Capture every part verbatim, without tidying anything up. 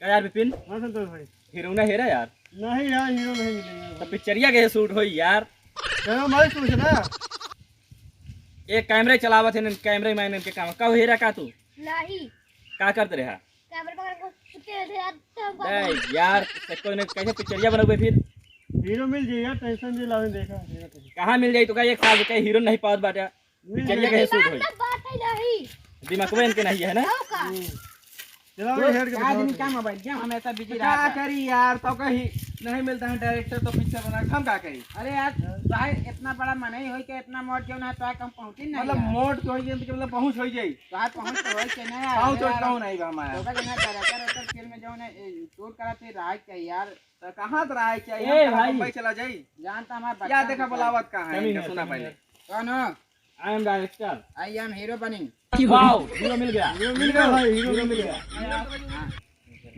का यार विपिन? हाँ संतोष भाई। हीरो ना हेरा यार। नहीं यार, हीरो नहीं मिलेगा। तो पिक्चरिया के शूट होई यार। चलो भाई, सोच ना। एक कैमरे चलावत है, कैमरे मैन के काम। का हेरा का तू? नहीं। का करत रहा? कैमरे पकड़ के सुते थे यार, तब ए यार, से कोई ने कैसे पिक्चरिया बनोगे फिर? हीरो मिल जाए यार, टेंशन जी लावे, देखा, देखा, देखा। कहाँ मिल जाई तो का, एक साल से कहीं हीरो नहीं पावत बाटे। पिक्चरिया कहीं शूट होई। बात है नहीं। दिमाग में इनके नहीं है ना? हो का? हम्म। चला तो भाई, हेड के का बताओ। आदमी का मोबाइल गेम हमेशा बिजी तो रहता का है। करी यार, तो कहीं नहीं मिलता है डायरेक्टर तो पिक्चर बना, हम का करी? अरे यार, हाँ। भाई इतना बड़ा मनई होई के इतना मोट जो ना तो हम पहुंची नहीं मतलब यार। मोट जो होई के मतलब पहुंच होई जाई। तो आज पहुंच तो होई के ना यार, पहुंच अरे होई यार, कहूं नहीं बा हमारा। तो का ना डायरेक्टर फिल्म जो ना शूट कराते राज के यार। तो कहाँ तो राज के ए हम भाई। बम्बई चला जाई। जानता हमारा या बच्चा देखा है। बुलावत कहाँ है, कमी इनका है, सुना कमी पहले। है। कौन हो? I am director। I am hero बनी। वाओ, हीरो मिल गया। हीरो मिल गया भाई, हीरो मिल गया। हाँ।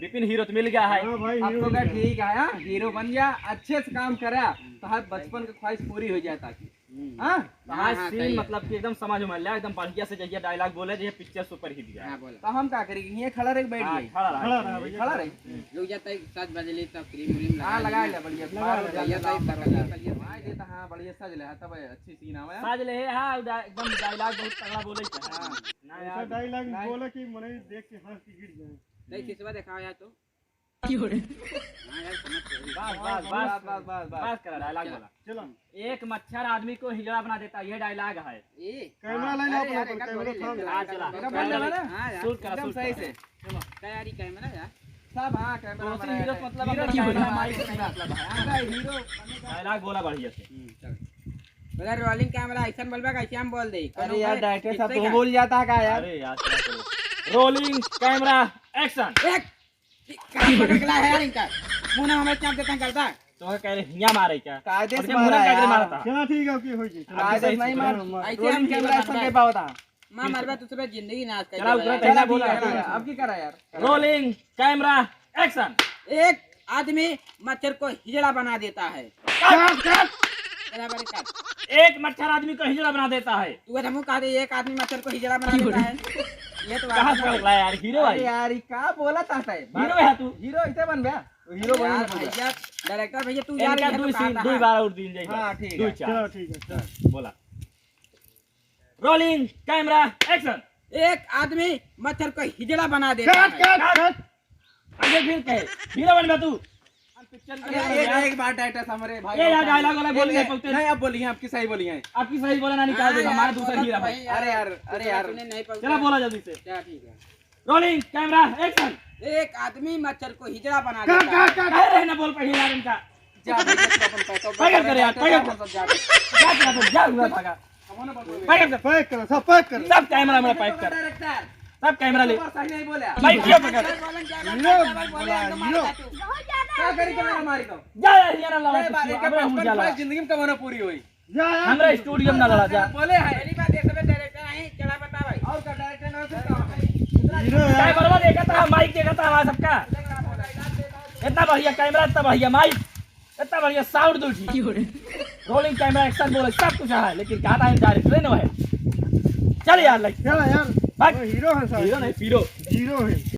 विपिन हीरो तो मिल गया है। हाँ भाई, अब हीरो तो मिल क्या गया। ठीक है, हाँ? हीरो बन गया, अच्छे से काम करा, तो हर बचपन की ख्वाहिश पूरी हो जाए ताकि, हम्म। हाँ? तो हाँ, आज हाँ, सीन सही है। मतलब कि एकदम समझ में आ गया, एकदम बढ़िया से जहिया डायलॉग बोले, जहिया पिक्चर सुपर हिट गया। हाँ, बोला। तो हम का करेंगे? ये खड़ा रह के बैठ हाँ, गए। खड़ा रहा। खड़ा रहा भैया। खड़ा रहे। रुक जाता है, सात बजे ले तब क्रीम व्रीम हाँ, लगा लगा ले। ले, बढ़िया। लगा ले। बढ़िया, बढ़िया, बढ़िया, बढ़िया। हाँ, ये तो हाँ, बढ़िया सज ले, हाँ, तब अच्छी सीन आवे। सज ले, हाँ, उदा-, एकदम डायलॉग बहुत तगड़ा बोले के है। हाँ। ना ऐसा यार। डायलॉग नहीं। बोला कि मनई देख के हंस के गिर जाए। नहीं, सिसवा दिखाओ यार तो। क्यों रे? हाँ यार, समझ गए। बस, बस, बस। बस, बस, बस, बस। बस करा, डायलॉग चला। बोला। चलो। एक मच्छर आदमी को हिजड़ा बना देता, ये डायलॉग है। ए, कैमरा हाँ। लाइन अरे अपन, यार, अपन एक कैमरा बार थाम। हाँ, चला। एक बार कैमरा लाइन। हाँ यार, शूट करा, एकदम शूट सही करा। से। चलो। तैयारी कैमरा यार। सब, हाँ, कैमरा तो हमारा हीरो है। मतलब हीरो अपना क्या है? कैमरा माइक से मतलब है। हाँ, हीरो। डायलॉग बोला बढ़िया से। हम्म, चल। बोला, रोलिंग कैमरा, एक्शन बोलबा, कैसे हम बोल दे? अरे यार, डायरेक्टर साहब, तो बोल जाता है का यार? अरे यार, चलो, चलो। रोलिंग कैमरा, एक्शन। एक काम पकड़ के ला है यार इनका। मुंह ना हमें चाप देता करता। तो कह रहे हिया मारे क्या? कायदे से और क्या मारा मुंह ना यार। मारता? चलो ठीक है, ओके, हो जी। कायदे से नहीं मार। ऐसे रोलिंग हम कैमरा एक्शन के पावता। माँ मरबा तू सुबह जिंदगी नाश कर चला, देगा उतरा, यार। पहला चला, बोला। ठीक है, अब की करा यार? रोलिंग कैमरा, एक्शन। एक आदमी मच्छर को हिजड़ा बना देता है। कट, कट। बराबर कट। एक मच्छर आदमी को हिजड़ा बना देता है। तू तो हमको कहा दे, एक आदमी मच्छर को हिजड़ा बना देता है। ये तो कहाँ बात से है। पकड़ा यार, हीरो अरे भाई? यार, ये का बोला चाहता है? हीरो है तू? हीरो इसे बन गया? तो हीरो यार, बन गया। भैया, डायरेक्टर भैया, तू यार, इनका ये तो दो कहा सीन, था। दो बार और दिन जाएगा। हाँ, ठीक दो है। चार। चलो, ठीक है, चलो। बोला। रोलिंग कैमरा, एक्शन। एक आदमी मच्छर को हिजड़ा बना देता कट, है। कट, कट। आगे फिर कहे, हीरो बन बे तू। हम पिक्चर के अरे, लिए एक, यार। एक बार डायरेक्टर साहब, हमारे भाई ये यार, साहब। डायलॉग वाला ये, बोल ये, नहीं पाते। नहीं, आप बोलिए, आपकी सही बोली है। आपकी सही बोला ना, निकाल हाँ, दे, यार, हमारा दूसरा बोला हीरो तो है। भाई, यार, अरे यार, अरे यार। सुने नहीं पाते। चला, बोला जल्दी से। क्या ठीक है? रोलिंग कैमरा, एक्शन। एक आदमी मच्छर को हिजड़ा बना कट, देता है। कट, कट। अरे, ना बोल पहले यार इनका। जा, भैया, तू अपन पैक कर। पैक कर यार, पैक कर। जा, जा, जा, जा, जा, भागा। पैक कर। पैक करो, सब पैक करो। सब कैमरा मेरा पैक कर। डायरेक्टर। सब कैमरा ले। सही नहीं बोला। भाई, ये पकड़। हीरो, हीरो। क्या करी कैमरा मारी को? जा यार, ये ना लगा, अरे बाप रे, अबे हम जाला। जिंदगी में कमाना पूरी हुई। जा यार। हमरा स्टूडियो में ना लड़ा, जा। बोले है। पहली बात ये सब डायरेक्टर नहीं, चला बता भाई। और का डायरेक्टर ना हो सकता है। हीरो यार। क्या बर्बाद देखा था, माइक देखा था हमारा सबका। इतना बढ़िया कैमरा, इतना बढ़िया माइक। इतना बढ़िया साउंड दो जी। क्यों रे? रोलिंग कैमरा, एक्शन बोले, सब कुछ है, लेकिन कहा था हम डायरेक्टर नहीं है। चल यार, लाइक। चल यार। भाग। वो हीरो है साहब। हीरो नहीं, पीरो। हीरो है।